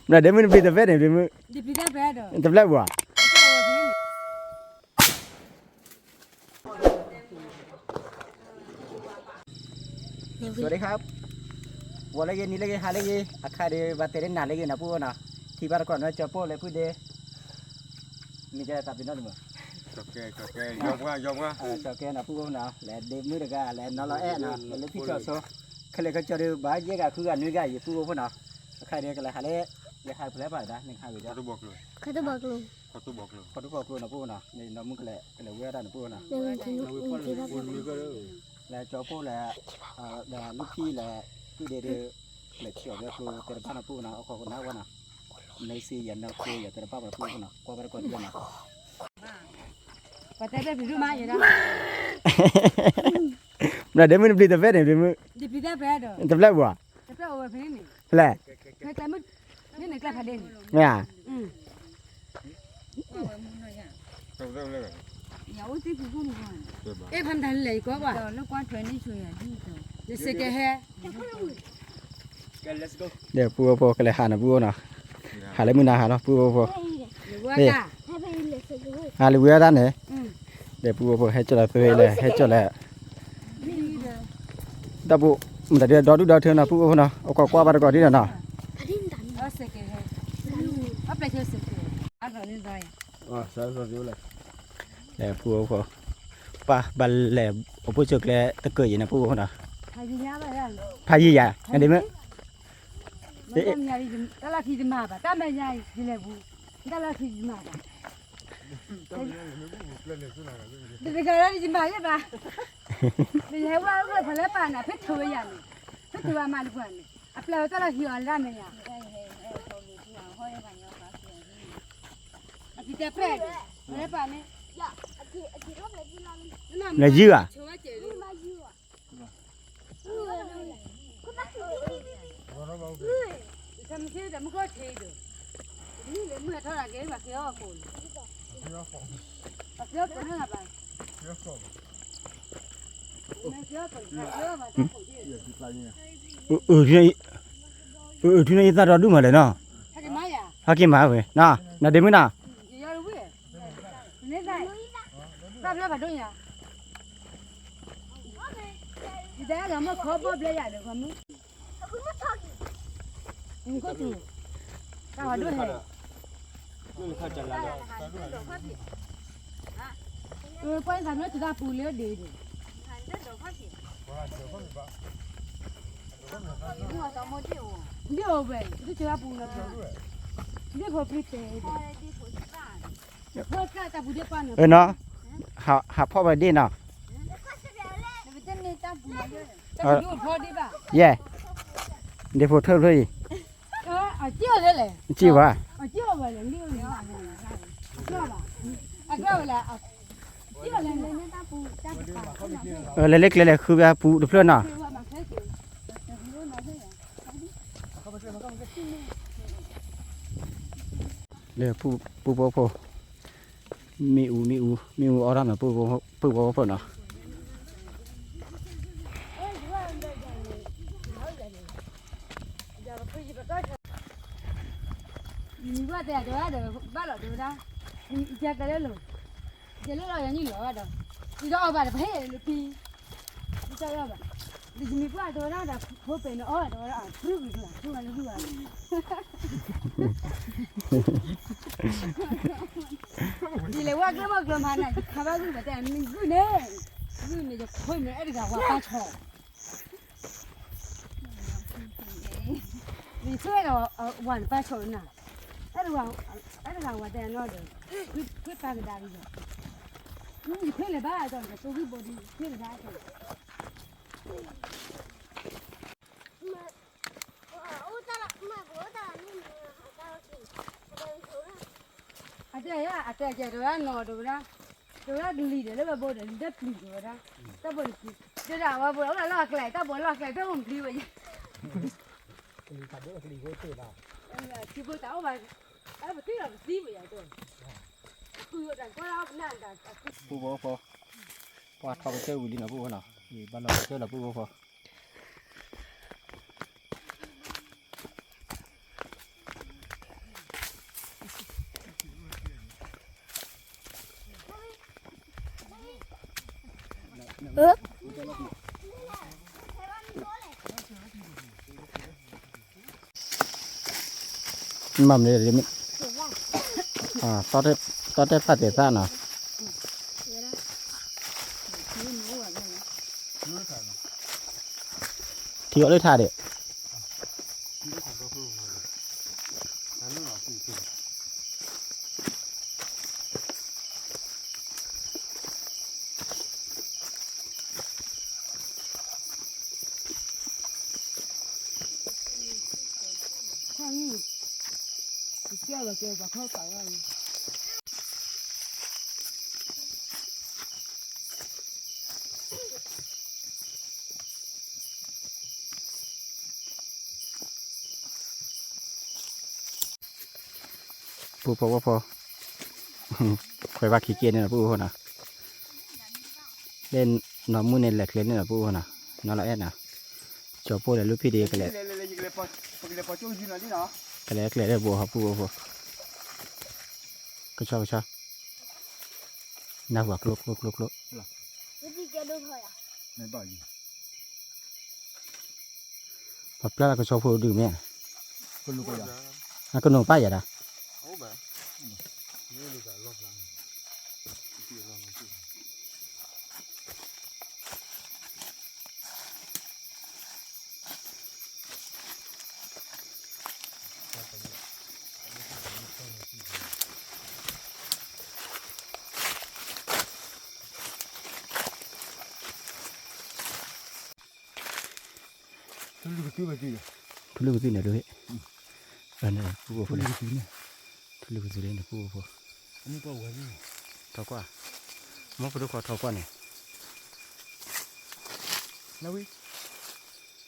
မနုၤဒ့မုၣ်နပျံၤတဖျၢၣ်န့ၣ် ဒ့မုၣ်, တဖျၢၣ်ပူၤဧါ. စဝၤဒံခါ, ဂီၤလၢဂ့ၤ နံၤလၢဂ့ၤ ဟါလၢဂ့ၤ အခါဒီး ဘၣ်တဲလၢနၤလၢဂ့ၤနီၤ ပုၢ်အိၣ်နီၤ, ထံၣ်ဘၣ်တကီၢ်နီၤ ကၠီပိၢ်လၢဖုဒ့, မ့ၢ်ကဲတၢ်ပ့ၤနီၣ်န့ၣ်မး, ကၠီကဲနီၤ ပုၢ်အိၣ်နီၤ လဲၤဒ့မုၣ်တဂၤ လဲၤနီၤလီၤအဲၣ်နီၤ လဲၤလၢဖံကၠီဆိ, ခဲလၢာ်ခဲဆ့ဒီး ဘၣ်ယဲၢ်ဂၤဃုဂၤနွံဂၤ ယပုၢ်အိၣ်ဖိနီၤ, အခါဒီး ကလဲၤဟးလၢ လဲၤဟးဖဲလဲၣ်ပၢ်ဒၣ် နဟးဂ့ၤဒီး ခီတဘီကျိနီၤ ပုၢ်အိၣ်နီၤ, နီၢ်မုၣ်ကလဲၤ ကလဲၤဝဲဒၣ်န့ၣ် ပုၢ်အိၣ်နီၤ, လဲၤကၠီပိၢ်လဲၤ လူၢ်ဖံလဲၤ ဖုဒ့ဒီး လဲၤဆှၢဝဲကျိတဲတဘၣ်နီၤ ပုၢ်အိၣ်နီၤ, အခီကနၣ်ဝဲနီၤ, မ့ၢ်စ့ယၤနီၢ်ကျိယၤတဲတဘၣ်ပှၤ ပုၢ်အိၣ်နီၤ, ကွၢ်ဘၣ်တကီၢ်ဒ်နီၤ ပှၤတဲဘၣ်ဖံးဒိၣ်မးယဲဒၣ်, မနုၤဒ့မုၣ်နပျံၤတဖျၢၣ်န့ၣ် ဒ့မုၣ်, တဖျၢၣ်ပူၤဧါ, တဖျၢၣ်အိၣ်ဝဲဖဲန့ၣ်, ဖဲလဲၣ်, မ့ၢ်ဧါ, ဒီးပုၢ်အိၣ်ဖိကလဲၤဟးန့ၣ် ပုၢ်အိၣ်နီၤ, ဟးလၢမုၢ်နၤဟးလီၤ ပုၢ်အိၣ်ဖိ, ဟးလၢဝံၤအတၢ်န့ၣ်, ဒီးပုၢ်အိၣ်ဖိဟဲကၠီၣ်လီၤသ့လဲၣ် ဟဲကၠီၣ်လဲၣ်, တၢ်ပူၤ, မတၤဒုဒီဒူၣ်ဒီထၢနီၤ ပုၢ်အိၣ်ဖိနီၤ အိၣ်ခိးကွၢ်ဘၣ်တကီၢ်ဒ်နီၤနီၤ, ဒီးပုၢ်အိၣ်ဖိ, ပၢ်ဘၣ်လဲၤအိၣ်ဖိကၠိကျဲတကၢၢ်အံၤန့ၣ် ပုၢ်အိၣ်ဖိနီၤ, ဖးယံာ်ယၤ, ဒ့မုၣ်, တၢ်လီၢ်ခံတမၤဘၣ် တၢ်မဲာ်ညါအံၤ ယလဲၤပူၤ, တၢ်လီၢ်ခံတမၤဘၣ်, တဂၤလၢယမၤယဲၢ်ဘၣ်, ယဟဲဝဲအိၣ်ဖဲလဲၣ်ပၢ်န့ၣ် ဖဲထုးဝဲယၤန့ၣ်, ဖဲထုးဝဲမၤတပှၢ်န့ၣ် အပျဲၢ်ဝဲတၢ်လီၢ်ခံအီၤလၢမဲာ်ညါ, အကတဲပဲၢ်န့ၣ် ဖဲလဲၣ်ပၢ်န့ၣ်, လဲၤယံၤဘၣ် အၢ ထံန့ၣ်ယသးဒီဒူၣ်မးလဲၣ်နီၤ, ဟဲက့ၤမၤဝဲ, နဒ့မုၣ်နီၤ, ကွၢ်သးမ့ၢ်တဂၤပူၤလၢဒ့ဒ့, ဒ့အိၣ်ဝဲ, ဒ့အိၣ်ဝဲ, ဒ့ဖိပျံၤတဲ, ဝဲကျါတၢ်ပူၤဒ့ပၢ်န့ၣ်, နီၤ, ဟးဖီၣ်ဝဲဒ့နီၤ, တၢ်ပူၤဒ့အိၣ်ဖီဒ့ဘၣ်, ယဲၢ်, ဒ့ဖိထၢဖျၢၣ်အံၤ, အစံၣ်ဝဲလဲၣ်, အစံၣ်ဝဲ, လဲၤလၢကျဲလဲၤဃုဘၣ်ပူၤတဖျၢၣ်နီၤ, လၢပုၢ်ဖိဖိ, မ့ၣ်အူ မ့ၣ်အူ မ့ၣ်အူအီၣ်တၢ်နီၤ ပုၢ်ဖိဖိနီၤ, ယမံၤပှၢ်တဲဒီး ဘၣ်လီၤတဲဝဲဒၣ်, ယကဲလၢလိၤ, ယကဲလၢလီၤယၤနံၣ်လီၤဘၣ်ဒီး, ယဒီးအီၣ်ဘၣ်ဒီး ပဟ့ၣ်လၢပံၤ, ယကဲလၢဘၣ်, ယမံၤပှၢ်တဲဝဲဒၣ်ဒီး ဖိပဲာ်န့ၣ်အီၣ်တဲဝဲဒၣ် ဖုဂုၤဖုဂၤ ဖုဂၤလၢဖုဂၤ, ယလဲၤဝဲကျိမုၢ်ကျိမးန့ၣ် ယခးဘၣ်ဂုၢ်ဘၣ်တဲ မ့ၢ်ဂုၢ်န့ၣ်, ဂုၢ်န့ၣ် ယခိၣ်မ့ၢ်အဲၣ်တဂၤဝၤပၢ်ဆီၣ် ယဆိၣ်ဂ့ၤဒီး ဝၤန့ၣ်ပၢ်ဆီၣ်နၤ, အဲၣ်တဂၤဝၤတဲနီၤဒီး, ဖုပၢ်ကဒါက့ၤယၤ, ယဖဲလဲၤဘၣ်ဒီး ယဆိၣ်ဂ့ၤဘိဒံး ဖဲလဲၤဘၣ်ဒီး အတဲယၤ အတဲယၤ တဲဝဲဒၣ်နီၤ တဲဝဲဒၣ်, တဲဝဲဒၣ်ကလံၤဒီး လၢဝဲဘိဒီး လံၤတၢ်ပျံၤတဲဝဲဒၣ်, တၢ်ဘိန့ၣ်ပျံၤ, တဲဒၣ်ဝဲဘိ အိၣ်လၢလီၢ်အကျဲ တၢ်ဘိလီၢ်အကျဲ တၢ်ဘိမပျံၤဝဲယၤ, ထံဘိတၢ်အိၣ်ဘၣ်, ပသံဒီးပသံဝဲယၤတဲ, ပူဖိဖိ, ပှၤထီၣ်ကစၢၢ်ဝံၤလံနီၤ ပူဖိနီၤ, ဘၣ်လီၤကစၢၢ်လီၤပူဖိဖိ လၢ မ့ၢ်မ့ၢ် တီတဲဖးတဲသၣ်နီၤ, ထံအီၤလၢထါဒံး, ပူဖိဝဲဖိ, ခွဲးဘၣ်ခံက့ၢ်န့ၣ်လီၤ ပူဖိနီၤ, လၢနီၢ်မုၢ်န့ၣ်လဲၤချ့န့ၣ်လီၤ ပူဖိနီၤ, နီၢ်လီၤအဲၣ်နီၤ, ကၠီၤပိၢ်လဲၤလူၢ်ဖံးဒံးကလဲၤ, ကလဲၤကျဲၤဒီးပူဖိ, ကဆီကဆီ, နၢ်ဟူကျိကျိကျိကျိ ပှၤပျၢ်လၢကဆီဖိဒုးမ့ၢ်, အကနိးပၢ်ယၤဒၣ်, ထူလုၢ်ကသုၣ်န့ၣ်ဒိၣ်ဟ့ၣ်, ပူဖိ, ထူလုၢ်ကသုၣ်န့ၣ် ပူဖိ, ထီကွၢ်, မ့ၢ်ပဒိၣ်ခွါထီကွၢ်န့ၣ်, နဝံၤ,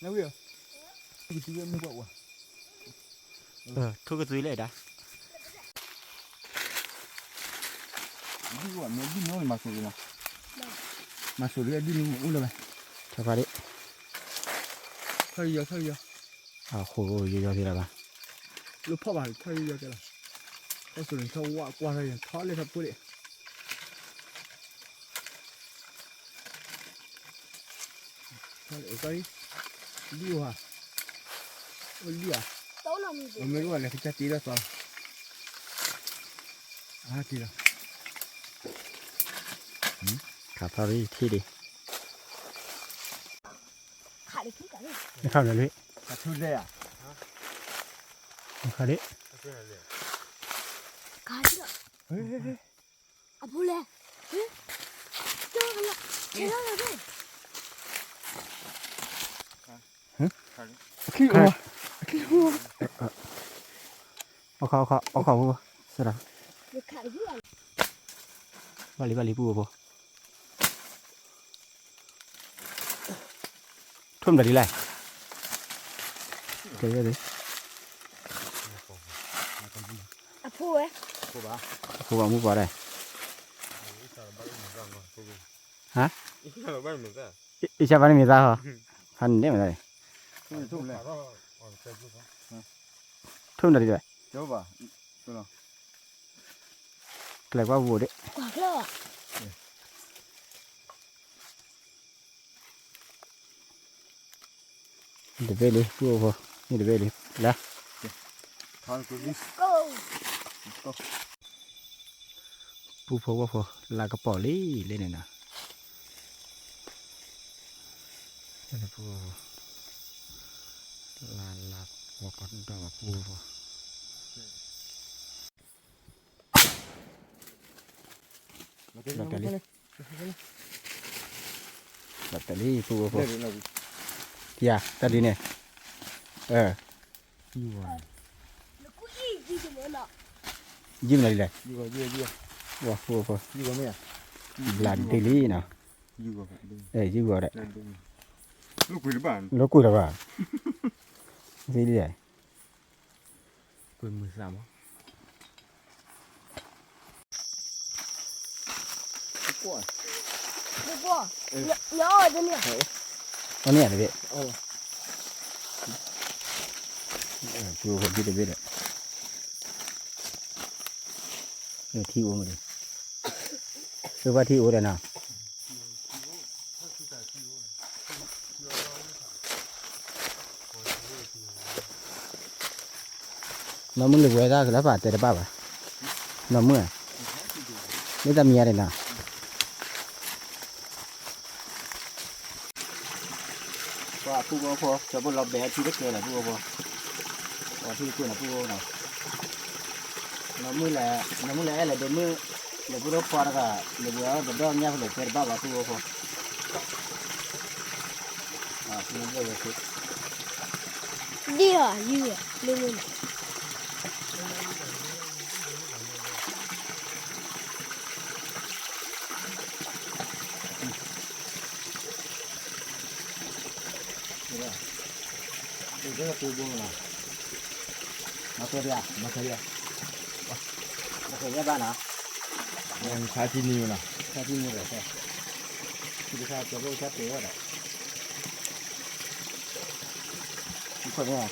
နဝံၤဧၢ, ထူလုၢ်ကသုၣ်လၢဒၣ် ဒ်မ့ၢ်ဒ်မ့ၢ်မၤစိၤလံနီၤ, မၤစိၤလံဒ်မ့ၢ်အိၣ်လၢၤဘၣ်, ထီခါဒံး, ထီယီၤထီယီၤ, အဃိယီၤယီၤသ့လီၤဘၣ်, လၢဖီၣ်ဘၣ်ထီယီၤယီၤသ့လီၤ, ထီစိၤန့ၣ်ထီဝါကွၢ်ထီယီၤထီလၢထီဖိဒံး လံဧါ, အိၣ်လံဧါ, အမ့ၢ်အိၣ်လဲၤကစၢ်တ့လီၤသီ, အဟးက့ၤလီၤ, ခးထီၣ်လံထံၣ်လံ, နခးလၢလံ, နခးလံ, အဖိလဲၣ်, ကဲလီၤ, ကဲလီၤ, အခီ အခီ အခီ စရၣ်, ဘၣ်လံ ဘၣ်လံ ပူဖိ, ထိၣ်မတၤဒ်လဲၣ်, တဲဝဲ, အဖိဝဲ, အဖိဘၣ်မူပှၤလဲၣ်, ဟါ, အံၤဆၢဘၣ်န့ၣ်မ့ၢ်သၣ်ဟီ, ဖးန့ၣ်မ့ၢ်သၣ်န့ၣ်, ထိၣ်မတၤဒ်လဲၣ်, ကျဲၤကွၢ်ဝိၤဒံး, တဘ့ၣ်လံ ပူဖိ, မ့ၢ်တဘ့ၣ်လံ, လၢ ပူဖိဝဲဖိ, လါကပီၤလံ လၢန့ၣ်နီၤ, ပူဖိ, လါလါကပီၤကဒီးပူဖိ, လီၤတဲာ်လံ, လီၤတဲာ်လံ ပူဖိ, ယၤ တၢ်ဒ်န့ၣ်, ယံာ်မးလံလဲၣ်, ပူဖိ, ဘျးဒ့လံနီၤ, ယံာ်ဂီၤဒီး, လိာ်ကွံာ်လၢၤဘၣ်, သ့လံ, ကွံာ်မုာ်သးမး အီၣ်န့ၢ်တဘ့ၣ်, ပူဖိဒ်တဘ့ၣ်ဒီး, ထံအိၣ်မးဒီး, ပဘၣ်ထံအိၣ်ဒီးနီၤ, နီၢ်မုၣ်လၢပှဲၤတၢ်ကလၢဘၣ်တဲတဘၣ်ဘၣ်, နီၢ်မုၣ်ဧၢ, မ့ၢ်တၢ်မံၤဧါန့ၣ်နီၤ, ပှၤပုၢ်ဖိဖိ ကၠီၤဖိလီၤဘဲအထံတကဲလၢပုၢ်ဖိဖိ, ပှၤထံတကဲလၢပုၢ်ဖိနီၤ, နီၢ်မုၣ်လၢ, နီၢ်မုၣ်လၢအဲၣ်လၢဒ့မုၣ်, လၢပုၢ်ဖိဖိတဂၤ, လၢပှဲၤအီၣ်တဒီၣ်ညၣ်ဖဲလဲၣ်တဲတဘၣ်ဘၣ်ပုၢ်ဖိဖိ, ဒ်အီၤယုၢ်, မ့ၢ်မ့ၢ်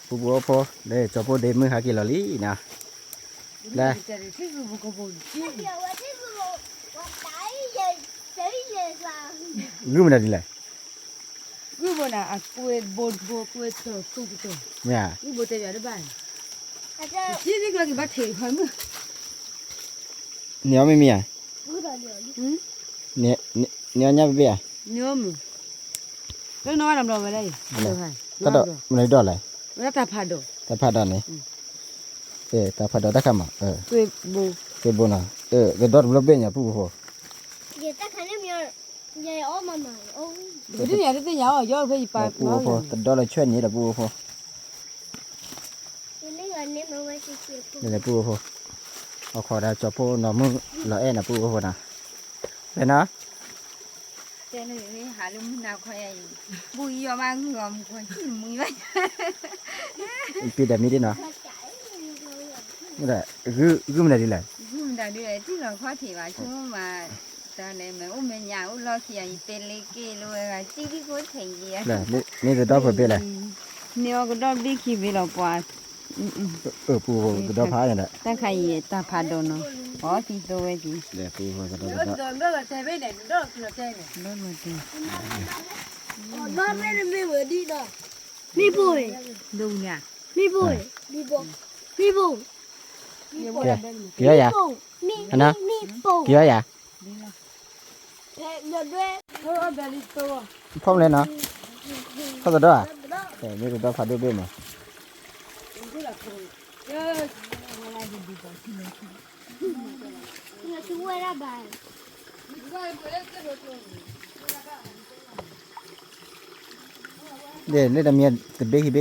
ပုၢ်ဖိဖိ လၢကၠီၤဖိဒ့မုၣ်ဟးက့ၤလီၤလံနီၤ, လၢ ဂုၢ်မနုၤဒ်လဲၣ်, ဂုၢ်ဘိနၤ အကွဲဘိတဘိ ကွဲတတီၤသူတတီၤ, မ့ၢ်ဧါ, ဂုၢ်ဘိတဲဘၣ်တဘၣ်န့ၣ်, ထံန့ၣ်ကျီက့ၤဘၣ်ထဲးခွါမုၣ်, န့ၢ်အီၣ်မ့ၢ်မ့ၢ်ဧါ, န့ၢ်အီၣ်ညၣ်ဘ့ၣ်ဘ့ၣ်ဧါ, န့ၢ်အီၣ်မုၢ်, လၢနီၢ်ဝါဒီးဘျီဝဲဒၣ်အံၤ, တၢ်ဒိး မနုၤဒိးလဲၣ်, ဝဲဒၣ်တၢ်ဖးဒိး, တၢ်ဖးဒိးန့ၣ်, တၢ်ဖးဒိးတၢ်ခါမး, သွ့ဘိ, သွ့ဘိနီၤ, တဒီတဘျီဘ့ၣ်ညါပုၢ်ဖိဖိ, တၢ်ခါန့ၣ်မ့ၢ် ယအီၣ်မးမး, ဒ်န့ၣ်တသ့ၣ်ညါအီၤ ယီၣ်ဖဲယပာ် ပုၢ်ဖိဖိ တဒီလီၤဆွဲၣ်န့ၣ်ဒီးပုၢ်ဖိဖိ, န့ၣ်ပုၢ်ဖိဖိ, အခီဒၣ်ကၠီၤဖိနီၢ်မုၣ်လီၤအဲၣ်န့ၣ်ပုၢ်ဖိဖိနီၤ, ဖဲနီၤ တဲန့ၣ် ဟးလၢမုၢ်နၤခီယၤအံၤ, ဘူၣ်ယီၢ်ဘၣ်ဂုၢ်အီၤမူခွါ ကံၣ်မူဘၣ်, ပ့ၤဒၣ်မံၤဒ်နီၤ, ဂုၢ်မနုၤဒ်လဲၣ်, ဂုၢ်မတၤဒ်လဲၣ် ထံၣ်လီၤခီၣ်ထံးဘၣ် ဆိကမိၣ်မး, တၢ်လဲၤမဲာ်အိၣ်မဲာ်ညါအိၣ်လီၢ်ခံအံၤ တဲလ့က့ၢ်လၢဝဲဂၤ ကံၣ်ဒ်ကိးထံးက့ၤ, န့ၣ်တဒီဖိဘ့ၣ်လဲၣ်, န့ၢ်အီၣ်ကဒီးဘ့ၣ်ခံဘ့ၣ်လီၤပှၤ ပုၢ်ဖိ တဒီဖးညါဒီး တၢ်ခါအံၤတၢ်ဖးဒိၣ်နီၤ, အီၣ်သံသိဝဲက့ၤ, ပုၢ်ဖိ တဒီတဒီ, မ့ၣ်ပိၢ်, မ့ၣ်ပိၢ်, မ့ၣ်ပိၢ်, က့ၤယါယၤ, က့ၤယါယၤ, ဖီမလဲၣ်နီၤ, ဖီတဒီဧါ, မ့ၢ်တဒီဖးဒိၣ်ဘ့ၣ်မး ဒ်လၢတမံၤတဘ့ၣ်ဟံၣ်ဘ့ၣ်အ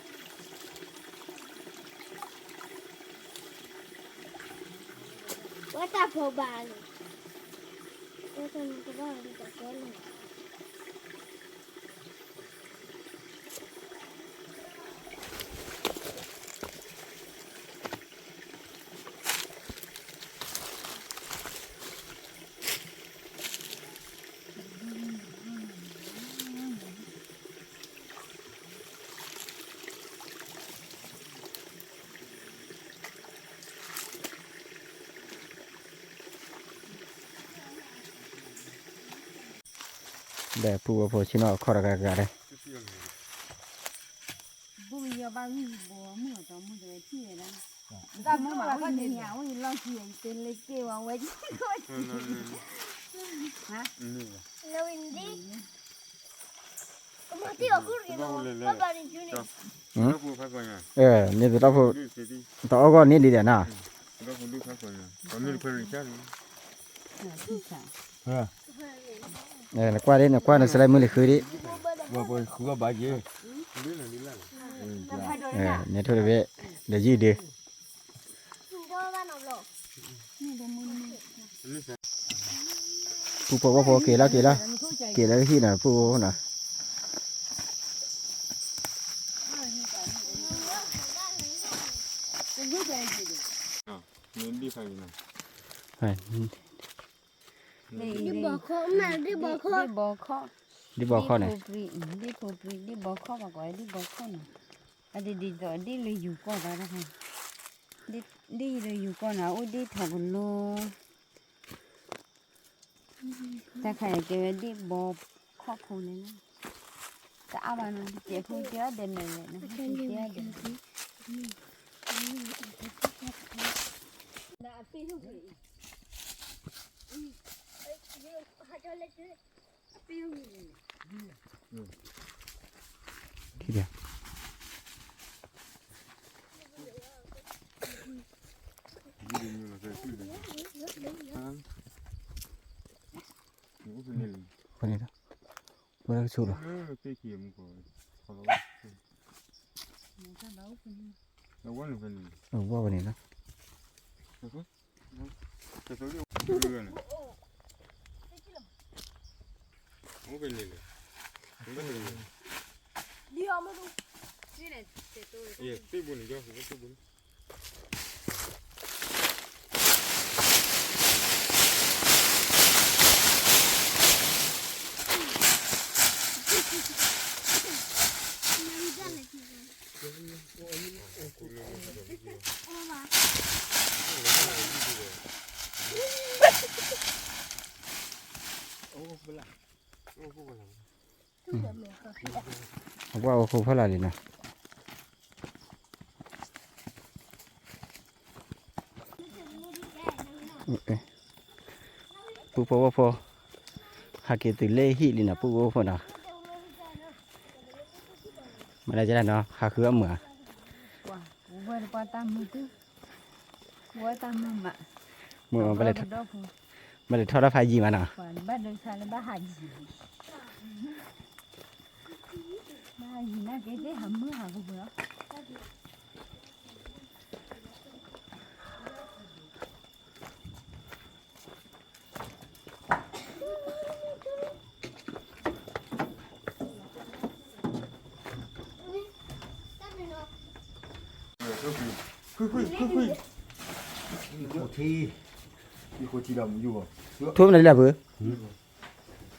ံၤထံၣ်ဧါ, ဝဲတၢ်ဖိဘၣ်လီၤ, ဝဲတၢ်ဖိဘၣ်လီၤ, ဒီးပုၢ်ဖိဖိဆ့ၣ်နီၤအခီၣ်တဂၤဂၤဒီး, ဘူၣ်ယီၢ်ဘၣ်ဂုၢ်ဘိမုၢ်အတီမုၢ်တဝဲထံၣ်ဝဲဒၣ်, တၢ်မုၢ်မးအိၣ်န့ၣ်ညါ အိၣ်ယလီၢ်ခံ ယတဲလ့က့ၢ်ဝဲဝဲ, န့ၣ်တတီၢ်ဖိ, တအီၣ်ဂီၢ်န့ၢ်ဒံးဒီးနီၤ, နကွၢ်ဒ် နကွၢ်နစလဲမုၢ်လံၤဃုဒံး, န့ၣ်ထိၣ်တဘ့ၣ်, ဒီးယံာ်ဒံး ပုၢ်ဖိဖိက့ၤလီၤက့ၤလီၤ, က့ၤလၢဟံၣ်နီၤ ပုၢ်ဖိဖိနီၤ, ဒ်ဘီခီ, ဒ်ဘီခီ, ဒ်ဘီခီၣ်န့ၣ်, ဒ်ဖိပြံ, ဒ်ဖိပြံ, ဒ်ဘီခီၣ်ဘၣ်ကီး, ဒ်ဘီခီၣ်နီၤ, အဒ်ဒ်သိး ဒ်လၢယူၤကီၢ်သးတခါ, ဒ်, ဒ်လၢယူၤကီၢ်နီၤ, အိၣ်ဒ်ထီၣ်ကလိ တၢ်ခါအံၤကဲဝဲဒ်ဘီခီၣ်ဖိန့ၣ်လီၤ. တအါဘၣ်နီၤ, တစဲးဖိတဲအီၤဒဲးန့ၣ်လဲၣ်, နတဲအီၤဒဲးန့ၣ် ဖဲန့ၣ်လီၤ, ဖဲကဆိလီၤ, ဝဲဖဲန့ၣ်လီၤ. အကွၢ်အိၣ်ခိးဖီလာ်လံနီၤ. ပုၢ်ဖိဝဲၢ်ဖိ, ဟးက့ၤတုၤလၢဟံၣ်လံနီၤ ပုၢ်ဖိဝဲၢ်ဖိနီၤ. မ့ၢ်ဒ်နီၤ ဟးဃုအီၣ်မုာ်ဧါ. ဝဲတပှၢ်တၢ်မုာ်, ဝဲတၢ်မုာ်မး, မုာ်မး, ဘၣ်လဲၤထီၣ်တၢ်ဖးယံၤမးနီၤ. ဘၣ်ဒိဆါလၢဘၣ်ဟးယံၤ, ဘၣ်ဟးယံၤနာ်က့သ့ၣ်ဟးမုာ်ဟးကပၢၤလီၤ. ထူၣ်မနုၤလဲၣ်ဖု, ထူၣ်ဖျံး, ထူၣ်ဖျံး, ကၠီဝဲမ့ၢ်ထူၣ်ဖျံးအခီၣ်ထီၣ်, ကၠီလၢလ့ဘုၣ်ကၠိၤကီး, ပုၢ်ဖိ, ဖုဖးဒိၣ်ခိးအီၣ်ထိၣ်လံနီၤ ပုၢ်ဖိနီၤ. ပှၤ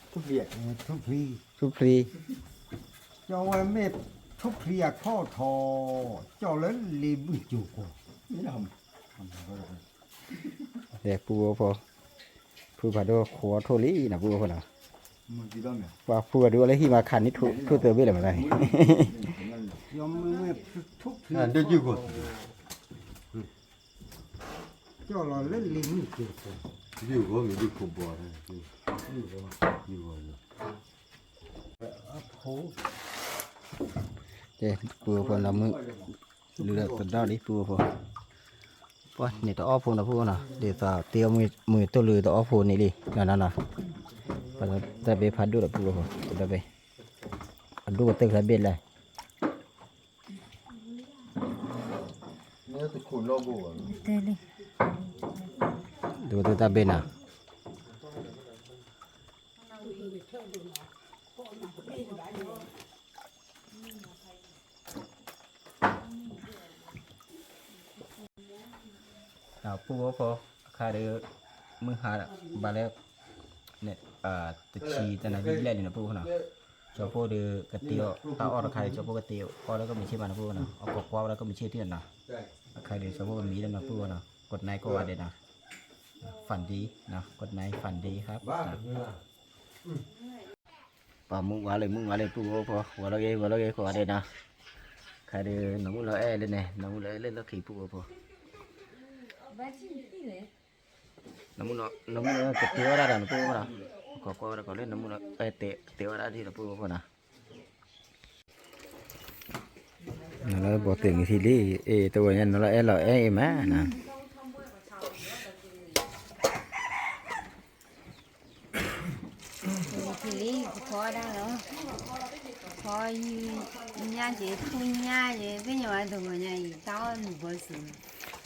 ဖုဖးဒိၣ်အီၣ်လၢဟံၣ်မးခးန့ၢ်ထိၣ်သၢဘ့ၣ်လၢၤမးန့ၣ်. ကၠီလီၤလၢလ့မုၢ်ကၠိၤ, ပုၢ်ဖိနီၤမုၢ်, လုၢ်လၢတဒီလံ ပုၢ်ဖိ, ပှၤန့ၣ်တအီၣ်ဖိနီၤ ပုၢ်ဖိနီၤ, ဒ်သိးတ့အီၣ်မုၢ်တိၢ်လုၢ်တအီၣ်ဖိန့ၣ်လံနီၤနီၤနီၤ. ပှၤတၢ်ဘ့ၣ်ဖးဒိၣ်ဒီး ပုၢ်ဖိ, တၢ်ဘ့ၣ်, အဒိၣ်ကတၢၢ်တၢ်ဘ့ၣ်လဲၣ်. တဲလံ, ဒိၣ်ကတၢၢ်တၢ်ဘ့ၣ်နီၤ. ပုၢ်ဖိ, အခါဒီး မုၢ်ဟါဘၣ်လၢ တဆံတနၣ်ရံၣ်ဘျဲၣ်လံနီၤ ပုၢ်ဖိနီၤ. ကၠီဖိဒီးကတ့အီၣ်တၢ်အီၣ်တခါဒီး ကၠီဖိကတ့အီၣ်လၢကမုၢ်ဆ့ၣ်မးနီၤ ပုၢ်ဖိနီၤ, အကကွၢ်ဝဲဒၣ်ကမုၢ်ဆ့ၣ်ထံၣ်နီၤ. အခါဒီး ကၠီဖိကမံလၢနီၤ ပုၢ်ဖိနီၤ, ကွၢ်နၢ်ကိးဂၤဒဲးနီၤ, ဖၣ်ဒံနီၤ, ကွၢ်နၢ်ဖၣ်ဒံဟါ ပှၤမုၢ်ဝါလံ မုၢ်ဝါလံ ပုၢ်ဖိဖိ, ဝဲၤလီၤဂ့ၤ ဝဲၤလီၤဂ့ၤ ကိးဂၤဒဲးနီၤ. ခါဒီး နီၢ်မုၣ်လီၤအဲၣ်လၢန့ၣ်, နီၢ်မုၣ်လီၤအဲၣ်လၢလီၢ်ခံ ပုၢ်ဖိဖိ. နီၢ်မုၣ်လီၤအဲၣ်ကတ့ဝဲဒၣ်ဒီးနီၤ ပုၢ်ဖိဖိနီၤ, ကကွၢ်ဝဲဒၣ်ကိးလၢနီၢ်မုၣ်လီၤအဲၣ်ကတ့ဝဲဒၣ်ဒ်နီၤ ပုၢ်ဖိဖိနီၤ. နီၤလၢဘီးသ့ၣ်မံၤထံလံ, အ့ၣ် တဝဲညါနီၤလီၤအဲၣ်လီၤအဲၣ်အံၤမးနီၤ. ထံလံ ကဖီဒၣ်လီၤ, ဖီယုၢ်ညၣ်က့ၤ ထူၣ်ညၣ်က့ၤ သ့ၣ်ညါဝဲတဂီၤညါအံၤ တၢ်အီၣ်မုာ်ဘီစူၤ,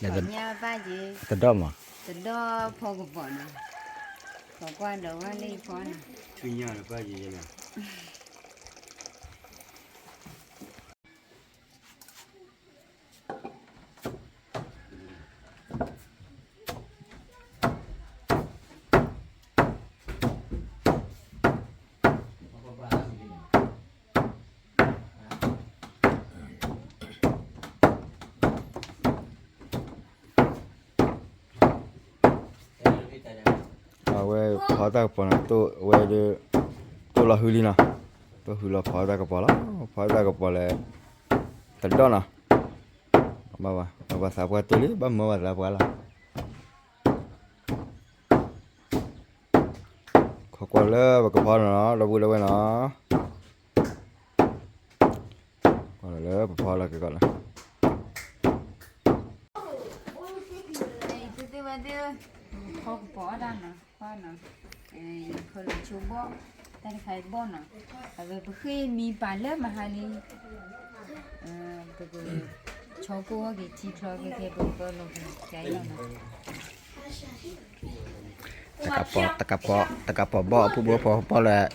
ညၣ်ဘၣ်က့ၤ, တဒီၣ်မး, တဒီၣ်ဖီကပီၤနီၤ, ပကွၢ်ဒီးဝဲလၢဖီနီၤ, ထူၣ်ညၣ်ဘၣ်က့ၤယဲနီၤ. ပှၤဘၣ်လၢ ဖီတၢ်ကပီၤနီၤ, တိၢ်ဝဲဒၣ်, တိၢ်လီၤဟုလံနီၤ, တိၢ်ဟုလီၤဖီတၢ်ကပီၤလီၤ, ဖီတၢ်ကပီၤလၢ တဒီၣ်နီၤ, ဘၣ်ဘၣ်သးပှၢ်တိၢ်လံ, ဘၣ်မၢဘၣ်သးပှၢ်လီၤ, ခိးကွၢ်လၢပကဖီနီၤ, ဒီပုၢ်ဒီဝဲၢ်နီၤ, ကွၢ်လၢပဖီလီၤက့ၤကီးနီၤ ဖီကပီၤတၢ်နီၤ, ဖီနီၤ, ယဖီလီၤဆိဘီၣ်, တၢ်တခါအံၤဘီၣ်နီၤ, အဝဲပဃ့မံပာ်လၢမဟါလံ, ပက ဆီကိၢ်ဝဲက့ၤထံချီက့ၤကဲပကပၢလီၤက့ၤကဲလီၤနီၤ တကပီၤ, တကပီၤဘီၣ် ပုၢ်ဖိဝ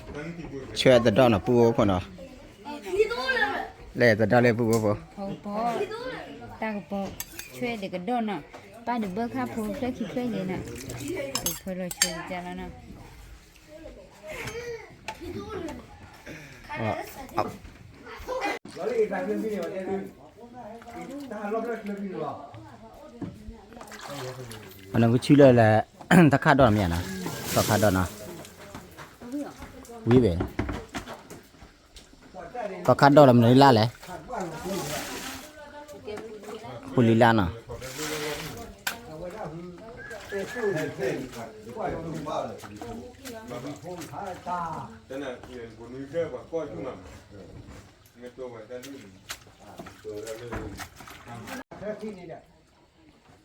ဲၢ်ဖိ ပီၣ်လၢ ဆွဲတဒီၣ်နီၤ ပုၢ်ဖိဝဲၢ်ဖိနီၤ, လဲၤတဒီၣ်လၢပုၢ်ဖိဝဲၢ်ဖိ, တၢ်က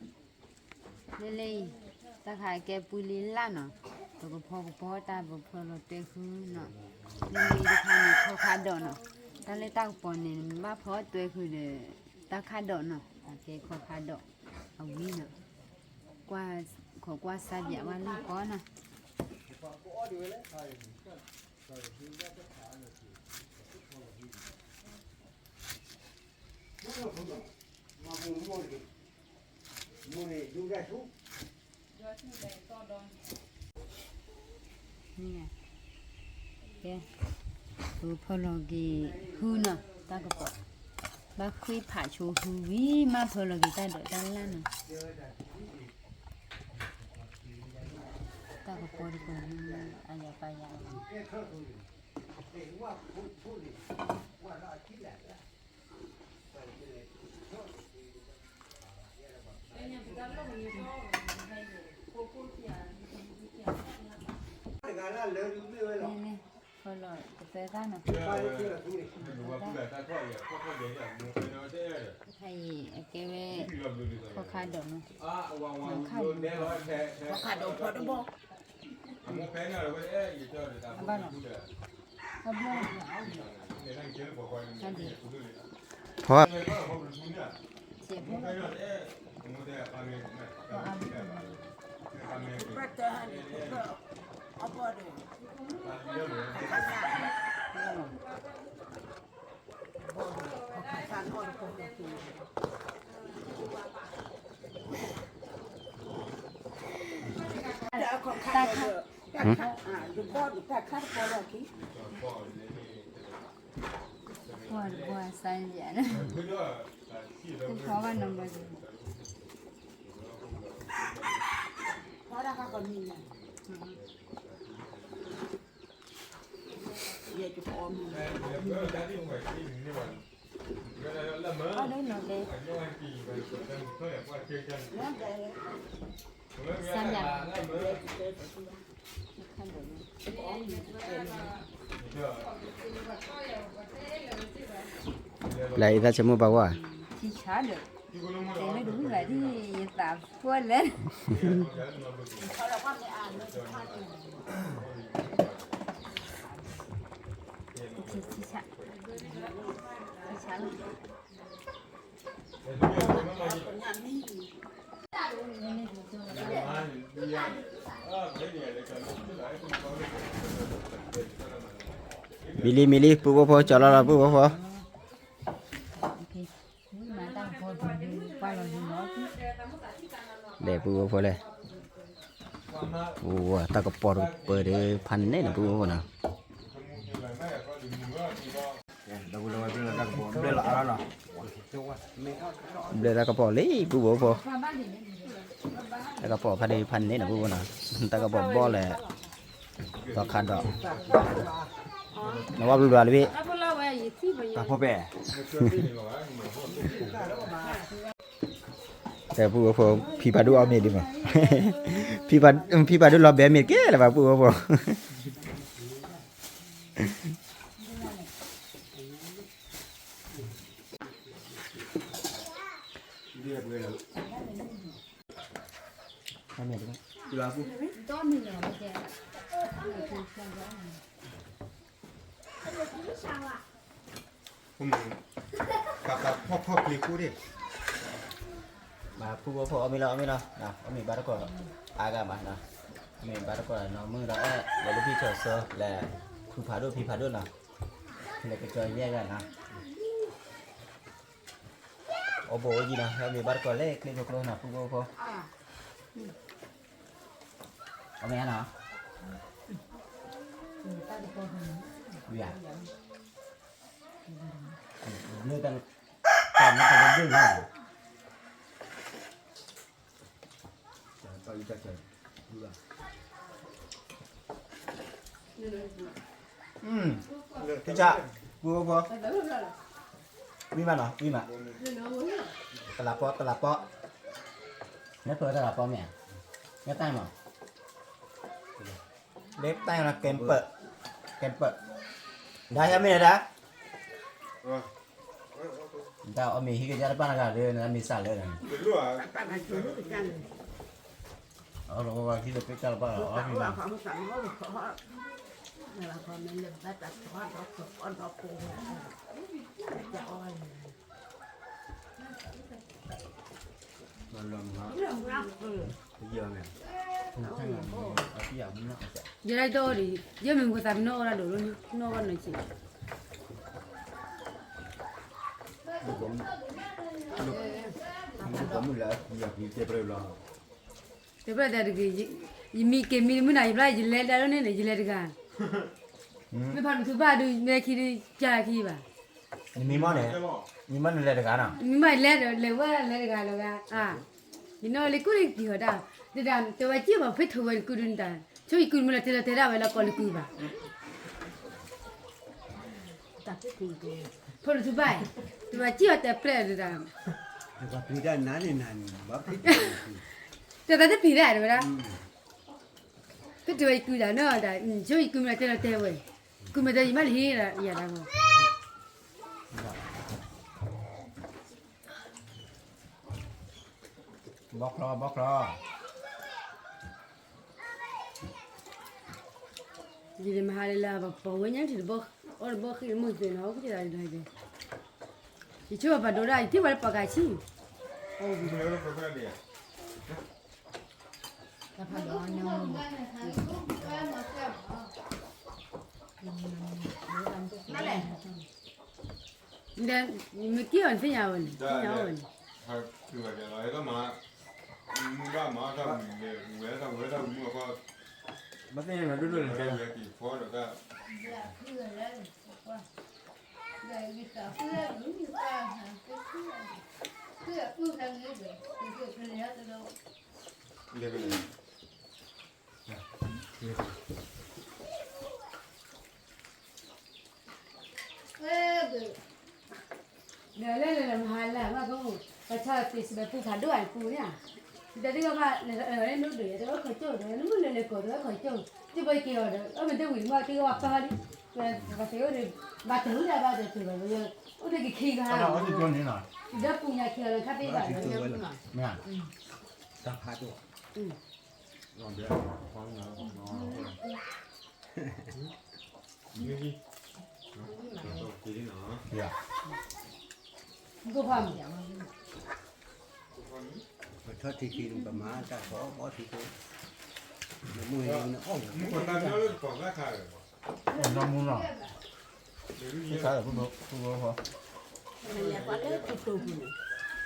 ပီၤ, ဆွဲတကဒီၣ်နီၤ, ပၢ်တဘၢခါဖိဖျၢၣ်ခံဖျၢၣ်ယဲနီၤ, ပဖၢလီၤဆိကဲလီၤနီၤ အနကဆူလၢလဲၣ်, တၢ်ခၣ်ဒိၣ်နီၤမ့ၢ်ဧါနီၤ, တၢ်ခၣ်ဒိၣ်နီၤ, ဝံၤဘဲ, တၢ်ခၣ်ဒိၣ်လၢမနုၤလၢ်လဲၣ်, ပူၤလံလၢ်နီၤ လၢလၢအံၤ, တၢ်ခါကဲပူၤလံလၢ်နီၤ, ပကဖီကပီၤတၢ်ပဖီလီၤတဲဃုနီၤ, လၢလၢအံၤတခါန့ၣ်ခီခါဒိၣ်နီၤ, တၢ်လၢတၢ်ကပီၤန့ၣ် နဘၣ်ဖီတဲဃုဒီး တၢ်ခါဒိၣ်နီၤ, အကဲခီခါဒိၣ်, အဝံၤနီၤ, ခိးကွၢ်စါဘၣ်ဝဲလၢကီးနီၤ ကဲ, ပဖီလီၤက့ၤဟုနီၤ, တၢ်ကပီၤ, ဘၣ်ဃ့ဖးဆိဟုဝံၤ မ့ၢ်ဖီလီၤက့ၤတၢ်ဒိးတၢ်လၢ်နီၤ, တၢ်ကပီၤတကပီၤ, အယၤပာ်ယၤ ဖီလီၤကသဲသၣ်နီၤ, ခါအံၤအကဲဝဲ ခီခါဒိၣ်နီၤ, ခါဒိၣ်ဖီတဘီ, အဘၣ်နီၤ, အဘျီ, ဖီ တၢ်ခါ, တၢ်ခါတပီၤလီၤခံ, ပှၤတပှၤစါယၤ, တဖီဘၣ်နီၤဘၣ်, ဖီတၢ်ခါကီးမံၤန့ၣ် လၢအံၤသးဆၢမုၢ်ပှၢ်ဝဲ, ယသးပှၢ်လဲၣ် မံၤလံ မံၤလံ ပုၢ်ဖိဖိ ကၠီၤလီၤလီၤ ပုၢ်ဖိဖိ, လဲၤပုၢ်ဖိဖိလဲၣ်, တၢ်ကပီၤတကပၤဒီး ဖးန့ၢ်န့ၣ် ပုၢ်ဖိဖိနီၤ. ဘျဲၣ်တၢ်ကပီၤလံ ပုၢ်ဖိဖိ, တၢ်ကပီၤဖးန့ၢ်ဖးန့ၢ်န့ၣ် ပုၢ်ဖိနီၤ, တၢ်ကပီၤဘီၣ်လဲၣ်. ဒီးခးဒီး နဝဲဘျီဘျီလံဘ့ၣ် တၢ်ဖိပဲၣ် တဲပုၢ်ဝဲၢ်ဖိ ဖံဖးဒိၣ်အီၣ်မ့ၤဒ်မး ဖံဖးဒိၣ်လီၤဘဲမ့ၤတကဲလၢၤဘၣ်ပုၢ်ဝဲၢ်ဖိ ဖီၣ်ဖီၣ်ကျ့ကိၣ်ဒ့ၣ် မၤပုၢ်ဝဲၢ်ဖိအီၣ်မ့ၤလီၤ အီၣ်မ့ၤလီၤ အီၣ်မ့ၤဘၣ်တကိး အါဂၤမး အီၣ်မ့ၤဘၣ်တကိးနီၤ မုၢ်ဒီးအဲၣ် လဲၤလၢဖံဆီၣ်ဆၢ လဲၤဖုဖးဒိၣ်ဖံဖးဒိၣ်နီၤ လဲၤကစီၤယဲၢ်ဂၤနီၤ အိၣ်ဘိၣ်အိၣ်ယံၤနီၤ ဟဲမ့ၢ်ဘၣ်တကိးလၢကျ့ဖိကျိနီၤ ပုၢ်ဖိဖိ အီၣ်မ့ၤနီၤ ဝံၤဧါ လၢတၢ် တၢ်မ့ၢ်တၢ်တဒိၣ်နီၤ တၢ်အံၤတၢ်ဆၢ အံၤ ကစၢ် ပုၢ်ဖိ ဝံၤမးနီၤ ဝံၤမး တလးပီ တလးပီ နဖၢတလးပီမ့ၢ်ဧါ နတၢ်မး လၢတၢ်နီၤ ကဲပၢၢ် ကဲပၢၢ် ဒါဟဲမ့ၢ်နဒါ ဒါအီၣ်မ့ၤဟံးကယါတပၣ်နဂၤလၢနမ့ၢ်စၢ်လၢ အီၣ်လီၤဝဲဝဲခံလၢပ့းကၢ်တပၣ်လီၤ အီၣ်မ့ၤမး ယဲဒၣ်တအိၣ်ဒီး ယဲမ့ၢ်မုၢ်သးပနီၣ်အီၣ်ဒၣ်ဒိၣ်လီၤ နီၣ်ဘၣ်နီၢ်ဆံး တဲဘၣ်တဂ့ၤ ယမံက့ၤမံမုၢ်နၤ ယဘျါယလဲၤဒၣ်လီၤန့ၣ် ယလဲၤတဂၤ မ့ၢ်ဖးဒိၣ်ထူဘၣ်ဒုး မ့ၢ်ခံဒုး ကၢ်ခံဘၣ် နမံမီၢ်န့ၣ် မံမီၢ်န့ၣ်လဲၤတဂၤနီၤ မံမီၢ်လဲၤဒီး လဲၤဝဲလဲၤတဂၤလီၤဂၤ အါ ယနီၢ်လၢကုၢ်န့ၣ်က့ၤအီၤဒၣ် တဒၣ်တဲဝဲက့ၤဘၣ်ဖဲထိးဝဲကုၢ်ဒုးနတၢ် ဆိယကုၢ်မ့ၢ်လီၤတဲလီၤတဲဒၣ်ဝဲလၢကီၢ်လၢကုၢ်ဘၣ် ဖးဒိၣ်ထူဘၣ် တဲဝဲက့ၤအီၤတဲပျဲၢ်ဒၣ် တဲတၢ်တပျံၤဒၣ်တဲဝဲဒၣ် ဖဲတဲဝဲယကုၢ်ဒၣ်နီၤ ယဆိယကုၢ်မ့ၢ်တဲလီၤတဲဝဲ ကုၢ်မ့ၢ်တဲယမါလၢဟ့ၣ်ယၤဒၣ်ဂီၢ် ဘီချီ ဘီချီ ယမၤဟးလၢလၢပှၤဝဲညါထံၣ်တဘီ အီၣ်တဘီဃ့ၢ်တမုၢ်သ့ၣ်နီၤ အိၣ်က့ၤဒၣ်ဒၣ် ယဆိပှၤဒိးဒၣ် ယထံၣ်ဝဲလၢပှၤဂၤဆံ ဒီးမ့ၢ်က့ၤအီၤသ့ၣ်ညါဝဲန့ၣ် သ့ၣ်ညါဝဲန့ၣ် မ့ၢ်သ့ၣ်ညါ ဒိၣ်ဒိၣ်န့ၣ် ဒီးလဲၤလဲၤလၢမဟါလၢ် ဘၣ်ကအိၣ် ပှၤဆါသ့စံးဘၣ်ပူဖးဒိၣ်အပူန့ၣ်ဧါ ဒီးဒ်ဘၣ် လၢဒိၣ်ဒီး တဝဲခီကၠိၣ်ဒီး နမုၢ်လၢလဲၤကိးတဝဲခီကၠိၣ် တဘၣ်က့ၤအီၤဒီး အမ့ၢ်တဝံၤမ့ၢ်တ့ၢ်ကဘၣ်ပၢ်လံ ပှၤသ့အိၣ်ဒီး ဘၣ်တၢ်ဝံၤဒၣ်ဘၣ်တၢ်တၢ်ဘၣ် အိၣ်တက့ၤခံဂၤ ဒီးပူညါခံဂၤလၢခါသ့ဘၣ် တၢ်ဖးဒိၣ် ပထီၣ်ထံခံန့ၣ် ပမၤတၢ်ထီၣ်ဘီထံခံ နမိၢ်နအီၣ် နမူနီၤ နလဲၤကွၢ်လၢထံတိာ်ပူၤန့ၣ်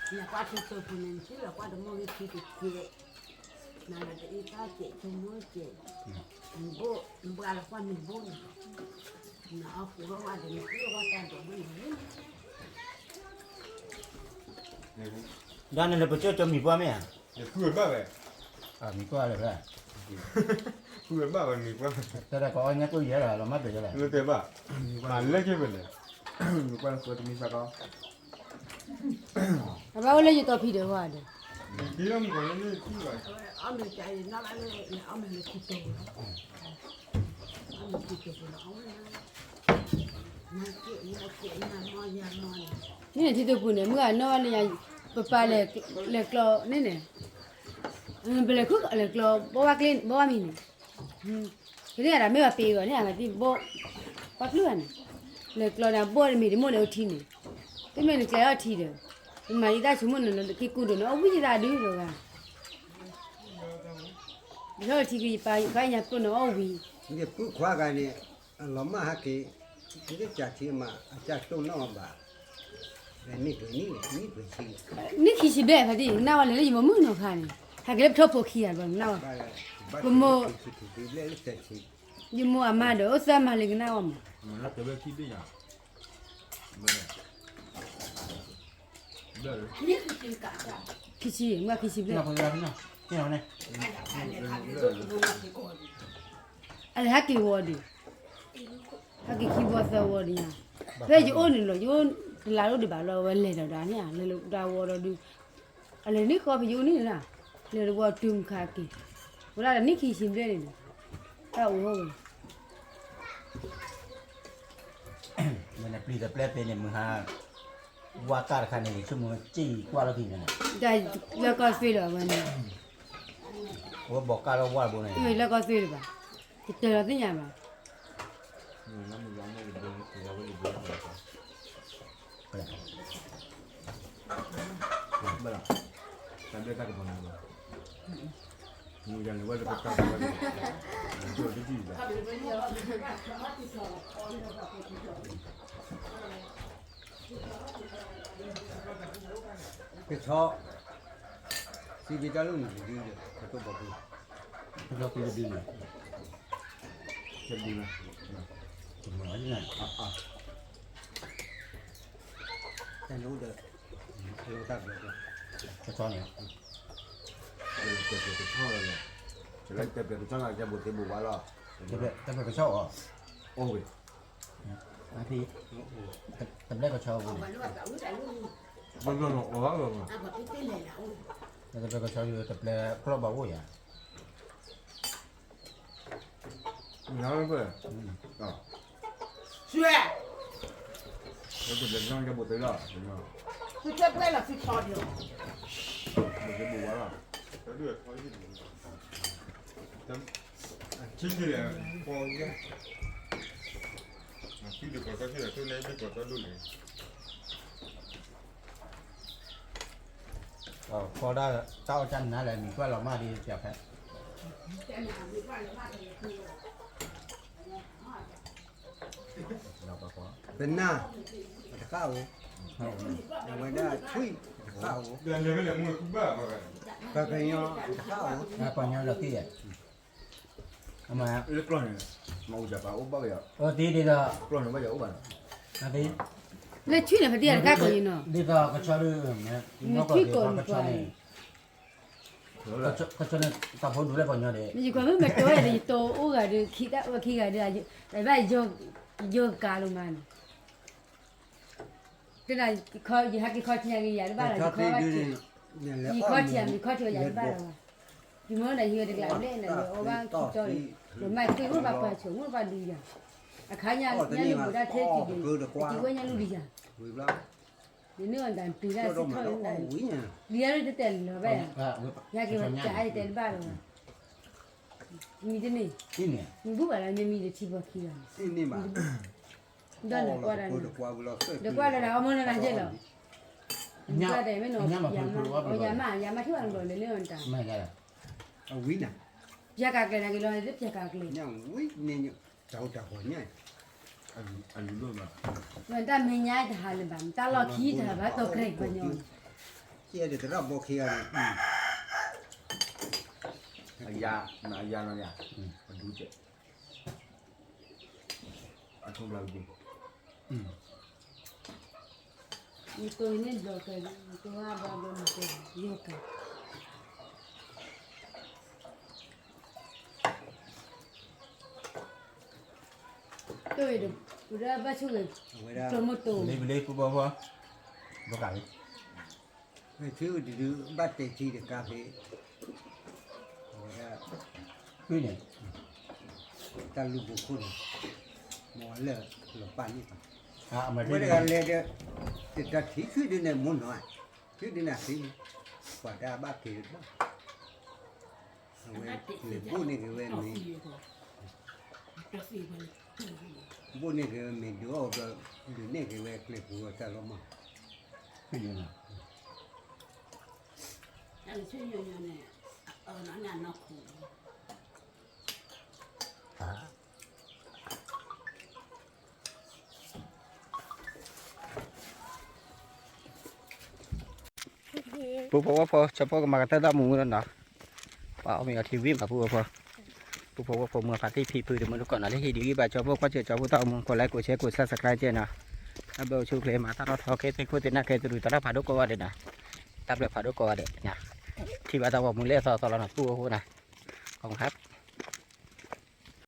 နကွၢ်ထံတိာ်ပူၤန့ၣ် နထံၣ်လီၤကွၢ်တမိၢ်ဂ့ၤထံတကဲး နလီၤတအံၤတၢ်ကဲး ဆိမိၢ်ကဲး နဘိၣ် နဘှါလီၤကွၢ်နဘိၣ်န့ၣ် နအီၣ်ဃူထီၣ်ဝဲဒီး နထံၣ်လီၤကွၢ်တၢ်ဒိးဝဲန့ၣ် ဒီးနလဲၤပကၠိကၠိမံၤပှၢ်မ့ၢ်ဧါ မံၤပှၢ်လၢၤဘၣ် မံၤပှၢ်လၢၤဘၣ် ဝဲဘၣ်ဘၣ်န့ၣ်ကွၢ်, တၢ်တၢ်ကအီညါကိၣ်ယဲၢ်လီၤ လီၤမၢ်ပှဲၤယဲၢ်လီၤ, မ့ၢ်တဲဘၣ်, မၤလဲၣ်က့ၤဖဲလဲၣ်, နကွၢ်နဃၢတမံၤစၢ်ကီး, အဘၣ်အိၣ်လၢယတီဖံးဒီးဝါဒီး, န့ၣ်ထံတပူၤန့ၣ် မုၢ်ဂၤနီၢ်ဝဲလၢယၤ ပပာ်လဲၤကျီန့ၣ်န့ၣ်, ပလဲၤခုၣ်လဲၤကျီ ဘီဝါကျ့ ဘီဝါမံၤန့ၣ်, ကန့ၢ်အတၢ်မ့ၢ်ဘၣ်ပ့ၤဂီၤန့ၣ် အဂၤသံဘီ, ပှၤပျုၢ်ဂၤန့ၣ်, လဲၤကျီန့ၣ် ဘီတမ့ၢ်တမိၢ်န့ၣ်အိၣ်ထံန့ၣ်, တမ့ၢ်နကျဲအီၣ်ထံဒီး, ပမၤယသးဆိကမိၣ်န့ၣ် က့ၤကူဒိၣ်န့ၣ် အီၣ်ဝံၣ်ယသးဒုဒီးဂၤ, ယထီၣ်ထံက့ၤယပာ်ယခွါညါပျိၢ်န့ၣ်အီၣ်ဝံၤ, ယပုၢ်ခွါဂၤန့ၣ်, အလီၤမၢ်ဟဲက့ၤ, ယကစၢ်ထံမး အကစၢ်တိၢ်နီၣ်ဘၣ်, နံၣ်ပှဲၤနံၣ်, နံၣ်ပှဲၤဆံ, နံၣ်ခံဆံဘျဲၣ်ဖါတံၢ် နၢ်ဝဲလဲၤလၢယမိၢ်မုၣ်နီၤခါန့ၣ်, ဟဲက့ၤလၢပထီၣ်ဖိခံဂၤဘျီနၢ်ဝဲ, ပမိၢ်, ယမိၢ်အမါဒီး အိၣ်သၢမါလၢကနၣ်ဝဲမး, ခံဆံ, မုၢ်ခံဆံဘျဲၣ်, အလဲၤဟဲက့ၤဝီၤဒီး, ဟဲက့ၤခံဝီၤသၢဝီၤဒီးညါ, ဖဲယအိၣ်န့ၣ်လီၤ ယအိၣ်တလါအိၣ်ဒံးဘၣ်လီၤ ဝဲလဲၤဒီးဒၣ်န့ၣ် လဲၤလၢဒၣ်ဝီၤဒီးဒုး, အလဲၤန့ၣ်ဃီဖဲယအိၣ်န့ၣ်လီၤ, လဲၤတဝီၤတုၤမခါက့ၤ, ဝဲဒၣ်ဒီးနံၣ်ခံဆံဘျဲၣ်န့ၣ်, တၢ်အိၣ်ဝဲ မ့ၢ်နပျံၤတပျဲသ့န့ၣ် မုၢ်ဟါ, ဝါကၢ်တခါန့ၣ် ဆိကမိၣ်စ့ၢ်ကွၢ်လီၤက့ၤန့ၣ်, တၢ်လၢကီၢ်သွ့လီၤဝဲန့ၣ်, ဝဲဘီးကၢ်လၢဝါတဘိန့ၣ်, လၢကီၢ်သွ့လၢၤဘၣ်, တတၢၤလီၤသ့ၣ်ညါဘၣ်, ဘၣ်လီၤ, တၢ်ဘျဲၣ်တၢ်ကပီၤန့ၣ်လီၤ, မုၢ်ယၤန့ၣ်ဝဲလၢပတၢ်ကပီၤန့ၣ်, ဒိၣ်တဒံၣ်ဘၣ် ကဆီ, စံးဘျုးတၢ်လိၣ်န့ၣ်တဒုဒီး ခီတိၢ်ဘီကု, ခီတိၢ်ဘီကုတဒုန့ၣ်, တဒုန့ၣ်, တမၤအီၤန့ၣ်, တၢ်န့ၣ်အိၣ်ဒီး, တၢ်ဘျဲၣ်, ကဆီန့ၣ်, တၢ်ဘျဲၣ်ကဆီလီၤ, တၢ်ဘျဲၣ်ကဆီလီၤ ကဲဘိးသ့ဘိးဝါလီၤ, တၢ်ဘျဲၣ်ကဆီအီၤ, အိၣ်ဝဲ တဘျဲၣ်ကဆီပူၤန့ၣ်, တဘျဲၣ်ကဆီတပျဲၢ်ကျီၢ်ဘၣ်အိၣ်ယၤ, နၢ်, တဘျဲၣ်ကဆီကဲဘိးသ့လီၤ, ဘိးသ့ဘိးဝါလီၤ, ထံထံလဲၣ်, ထံဒုးကီၢ်ကီၢ်ထံဒီး ထံန့ၣ်ဒုးကီၢ်ကီၢ်ဒိၣ်န့ၣ်, ဃီဒၣ်တၢ်အီၣ်တၢ်နါလဲၣ် မံၤကွၢ်လီၤမၢ်ဒ်ပျၢ်ဖဲ, ပနၢ်, အတဃၣ်ဧိၤ, အဝဲဒၣ်ထွံၣ်, အတဃၣ်ဧိၤ, ပှၤကညီ, အတဃၣ်ဧိၤ, ပှၤကညီလီၤတံၢ်ယဲၢ်, အမၤ, လၢကျီၢ်န့ၣ်, မၤအူစၢ်ပာ်အိၣ်ဘၣ်ဝဲယၤ, အတံၢ်ဒ်သိး, ကျီၢ်န့ၣ်ဘၣ်ယၤအိၣ်ဘၣ်နီၤ, လၢထွံၣ်န့ၣ် ပတံၢ်အတဃၣ်ကီးယံၤနီၤ, ဒ်သိးကဆီဒုး, မ့ၢ်ထွံၣ်ကိးန့ၣ်ပှၤကညီန့ၣ်, ကဆီန့ၣ်တၢ်ဖိဒိၣ်လၢပှၤကညီဒီး, မ့ၢ်ယကွၢ်မ့ၢ်မ့ၢ်တီဝဲဒီး ယတီအိၣ်ဂၤဒီး ခံဂၤဒီး, ဘၣ်ယကါလီၤမးန့ၣ်, တဒၣ်, ယဟဲက့ၤခီထံယၤက့ၤယၤတဘၣ်လီၤ, ယခီထံယၤ မ့ၢ်ခီထံယၤတဘၣ်လီၤ, ယမ့ၢ်ဒီးဟံးဝဲတကျးဘျဲၣ်န့ၣ် ယအီၣ်ဘၣ်ခံတီၤဒီး, ဒီးမၤကွံာ်မ့ၢ်ဘၣ်ပှၤဆိး မ့ၢ်ဘၣ်ဒုးယၤ, အခါညါလူၤဘၣ်တၢ်ထဲတံၢ်ဒီး, ယက့ၤဝဲညါလူၤဒုးယၤ, ယန့ၢ်အီၤတၢ်တုၤတၢ်စံးထီၣ်န့ၣ်, လံၤအါန့ၣ်တတဲလီၤဘၣ်ယၤ, ယဟဲက့ၤဝဲကးယတဲတဘၣ်လီၤ, မံၤတန့ၢ်, မံၤဘူၣ်ဘၣ်လီၤ မ့ၢ်မံၤတထံၣ်ပှၤခံဂၤန့ၣ်, ဒီးနကွၢ်ဒၣ်န့ၣ်, ဒီးကွၢ်လၢဒၣ်အီၣ်မ့ၢ်လၢနၤကဲလီၤ, ယၤမး, ယၤမးထံၣ်ဘၣ်နဘျီန့ၣ်လၢနတၢ်, ပျဲကးကျဲၤနၤက့ၤလီၤ ပျဲကးကျဲၤ, တၢ်မဲာ်ညါတဟးလၢၤဘၣ်, တၢ်လီၢ်ခံတဟးဘၣ် တီၢ်ကြဲးပှၤညီန့ၣ်, ယဲဒၣ်သရၣ်ဘီခံဂၤန့ၣ်, အယၤ, အယၤနီၤယၤ, အဒူကဲး, အထူဘျီကဒူ, ယတိၢ်န့ၢ်ဘျီကဲ, ယတိၢ်ဘျီဘျီန့ၣ်ကဲ, ယကဲ. အဝဲဒၣ် ပလ့ပလ့ပူဖိဖိ ဘၣ်ကးလံ ဖဲဒုးဘၣ်တဲထံတကါဖဲ အဝဲဒၣ် ဖဲန့ၣ် တၢ်လူၢ်ဘိခိၣ်န့ၣ် မ့ၢ်ဝဲလၢလီၤပၢ်န့ၣ်ပၢ် အဝဲတဂၤလဲၤဒီး တတၢ်ထံၣ်ဆူၣ်ဒုးန့ၣ် မိၢ်နီၤ ဆူၣ်ဒုးန့ၣ်သ့ ပှၤတၢ်ဘၣ်က့ၤတဘၣ် အဝဲလဲၤဘိၣ်န့ၢ်က့ၤဝဲမ့ၤ ဘိၣ်န့ၢ်က့ၤဝဲမ့ၤဒုးအီၣ်ဘျီ ဒုးနဲၣ်က့ၤဝဲကျဲပူၤအတၢ်လီၤမး ပူဖိဝဲဖိ ကၠီဖိကမၤကတၢၢ်တၢ်မူမူလီၤနီၤ ပှၤအီၣ်မ့ၤအီထံဝံၤမးပူဖိဖိ ပူဖိဝဲဖိမုၢ်ဖးတံၢ်ဖံဖုတမုၢ်တကိးနီၤ လၢဟံၣ်ဒုးဂံၢ်ဘၣ်ကၠီဖိကွၢ်စၢၤကၠီဖိတၢ်အိၣ်မူ ကိးlike ကိးshare ကိးsubscribeကဲနီၤ တၢ်ဘျုးဆူၣ်ချ့မၤတၢ်ထီၣ်ထီကဲသ့ၣ်ခိၣ်သ့ၣ်နၢ်ကဲသရူးသရၣ်ဖးဒိၣ်ကိးဂၤဒဲးနီၤ တၢ်ဘျုးဖးဒိၣ်ကိးဂၤဒဲးနီၤ ထံၣ်ဘၣ်တၢ်ဂီၤမူလၢအသီသီလီၤနီၤ ပူဖိဖိနီၤ ขอบคุณครับ